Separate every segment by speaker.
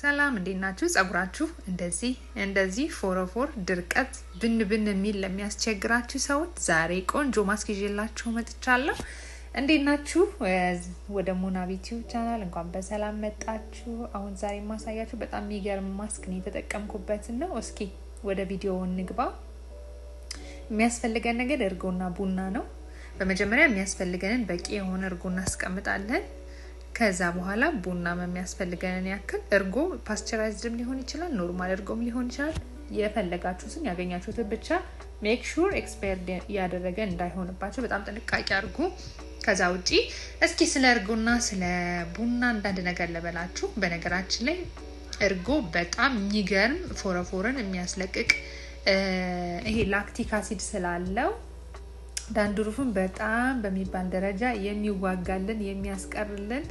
Speaker 1: ሰላም እንዴት ናችሁ? ጸጉራችሁ እንደዚህ እንደዚህ ፎረፎር፣ ድርቀት፣ ብን ብን የሚል ለሚያስቸግራችሁ ሰዎች ዛሬ ቆንጆ ማስክ ይዤላችሁ መጥቻለሁ። እንዴት ናችሁ? ወደ ሙና ዩቲዩብ ቻናል እንኳን በሰላም መጣችሁ። አሁን ዛሬ የማሳያችሁ በጣም የሚገርም ማስክ ነው የተጠቀምኩበትን ነው። እስኪ ወደ ቪዲዮ እንግባ። የሚያስፈልገን ነገር እርጎና ቡና ነው። በመጀመሪያ የሚያስፈልገንን በቂ የሆነ እርጎ እናስቀምጣለን። ከዛ በኋላ ቡና የሚያስፈልገንን ያክል እርጎ pasteurized ም ሊሆን ይችላል፣ normal እርጎም ሊሆን ይችላል። የፈለጋችሁትን ያገኛችሁትን ብቻ make sure expired ያደረገ እንዳይሆንባቸው በጣም ጥንቃቄ አድርጉ። ከዛ ውጪ እስኪ ስለ እርጎና ስለ ቡና አንዳንድ ነገር ልበላችሁ። በነገራችን ላይ እርጎ በጣም የሚገርም ፎረፎርን የሚያስለቅቅ ይሄ lactic acid ስላለው dandruff ን በጣም በሚባል ደረጃ የሚዋጋልን፣ የሚያስቀርልን፣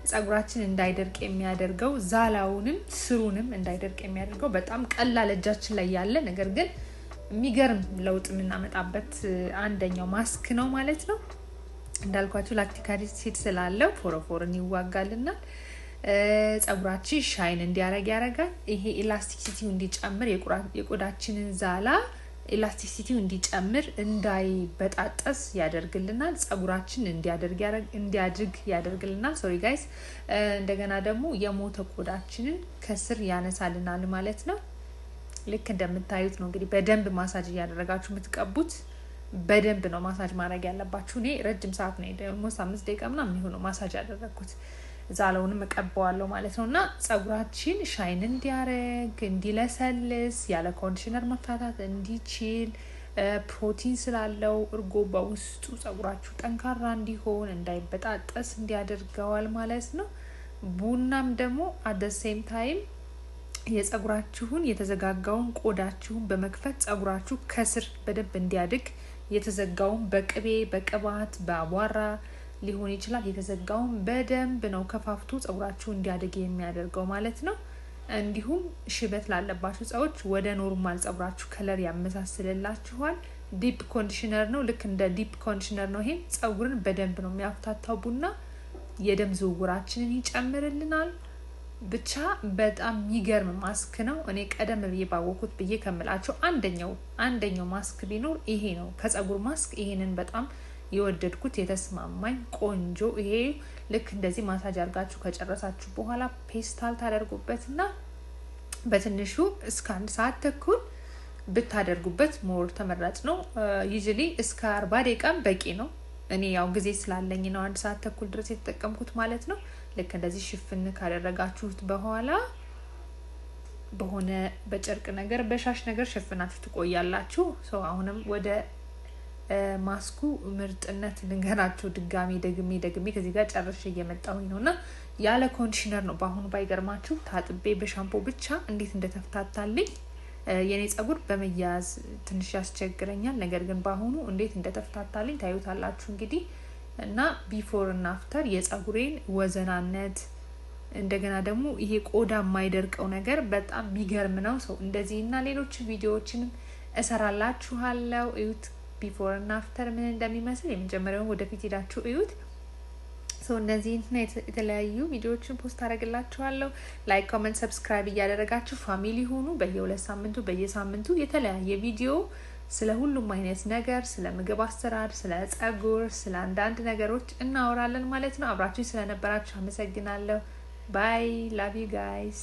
Speaker 1: ጸጉራችን እንዳይደርቅ የሚያደርገው፣ ዛላውንም ስሩንም እንዳይደርቅ የሚያደርገው በጣም ቀላል እጃችን ላይ ያለ ነገር ግን የሚገርም ለውጥ የምናመጣበት አንደኛው ማስክ ነው ማለት ነው። እንዳልኳችሁ lactic acid ስላለው ፎረፎርን ይዋጋልናል። ጸጉራችን shine እንዲያደርግ ያደርጋል። ይሄ elasticity ው እንዲጨምር፣ የቆዳችንን ዛላ elasticity ው እንዲጨምር፣ እንዳይበጣጠስ ያደርግልናል። ጸጉራችን እንዲያድግ ያደርግልናል። Sorry guys። እንደገና ደግሞ የሞተ ቆዳችንን ከስር ያነሳልናል ማለት ነው። ልክ እንደምታዩት ነው እንግዲህ በደንብ ማሳጅ እያደረጋችሁ የምትቀቡት። በደንብ ነው ማሳጅ ማድረግ ያለባችሁ። እኔ ረጅም ሰዓት ነው፣ almost 5 ደቂቃ ምናምን የሚሆነው ማሳጅ ያደረግኩት። ዛላውንም እቀባዋለሁ ማለት ነው። እና ጸጉራችን shine እንዲያረግ፣ እንዲለሰልስ፣ ያለ conditioner መፍታታት እንዲችል፣ ፕሮቲን ስላለው እርጎ በውስጡ ጸጉራችሁ ጠንካራ እንዲሆን፣ እንዳይበጣጠስ እንዲያደርገዋል ማለት ነው። ቡናም ደግሞ at the same time የጸጉራችሁን የተዘጋጋውን ቆዳችሁን በመክፈት ጸጉራችሁ ከስር በደንብ እንዲያድግ፣ የተዘጋውን በቅቤ፣ በቅባት፣ በአቧራ ሊሆን ይችላል። የተዘጋውን በደንብ ነው ከፋፍቶ ጸጉራችሁ እንዲያድግ የሚያደርገው ማለት ነው። እንዲሁም ሽበት ላለባችሁ ሰዎች ወደ normal ጸጉራችሁ color ያመሳስልላችኋል። Deep conditioner ነው። ልክ እንደ deep conditioner ነው። ይሄም ጸጉርን በደንብ ነው የሚያፍታታው። ቡና የደም ዝውውራችንን ይጨምርልናል። ብቻ በጣም የሚገርም ማስክ ነው። እኔ ቀደም ብዬ ባወኩት ብዬ ከምላቸው አንደኛው ማስክ ቢኖር ይሄ ነው። ከጸጉር ማስክ ይሄንን በጣም የወደድኩት፣ የተስማማኝ፣ ቆንጆ። ይሄ ልክ እንደዚህ ማሳጅ አድርጋችሁ ከጨረሳችሁ በኋላ ፔስታል ታደርጉበትና በትንሹ እስከ አንድ ሰዓት ተኩል ብታደርጉበት more ተመራጭ ነው። Usually እስከ 40 ደቂቃም በቂ ነው። እኔ ያው ጊዜ ስላለኝ ነው አንድ ሰዓት ተኩል ድረስ የተጠቀምኩት ማለት ነው። ልክ እንደዚህ ሽፍን ካደረጋችሁት በኋላ በሆነ በጨርቅ ነገር፣ በሻሽ ነገር ሸፍናችሁ ትቆያላችሁ። So አሁንም ወደ ማስኩ ምርጥነት ልንገራችሁ። ድጋሜ ደግሜ ደግሜ ከዚህ ጋር ጨርሼ እየመጣሁኝ ነው እና ያለ conditioner ነው በአሁኑ። ባይገርማችሁ ታጥቤ በሻምፖ ብቻ እንዴት እንደተፍታታልኝ። የኔ ጸጉር በመያያዝ ትንሽ ያስቸግረኛል። ነገር ግን በአሁኑ እንዴት እንደተፍታታልኝ ታዩታላችሁ እንግዲህ። እና before እና after የጸጉሬን ወዘናነት፣ እንደገና ደግሞ ይሄ ቆዳ የማይደርቀው ነገር በጣም የሚገርም ነው። So እንደዚህ እና ሌሎች ቪዲዮዎችንም እሰራላችኋለሁ። እዩት before እና after ምን እንደሚመስል። የመጀመሪያውን ወደፊት ሄዳችሁ እዩት። So እነዚህና የተለያዩ ቪዲዮዎችን post አደርግላችኋለሁ። Like፣ comment፣ subscribe እያደረጋችሁ family ሁኑ። በየ2 ሳምንቱ፣ በየሳምንቱ የተለያየ ቪዲዮ ስለ ሁሉም አይነት ነገር፣ ስለ ምግብ አሰራር፣ ስለ ጸጉር፣ ስለ አንዳንድ ነገሮች እናወራለን ማለት ነው። አብራችሁ ስለነበራችሁ አመሰግናለሁ። Bye, love you guys.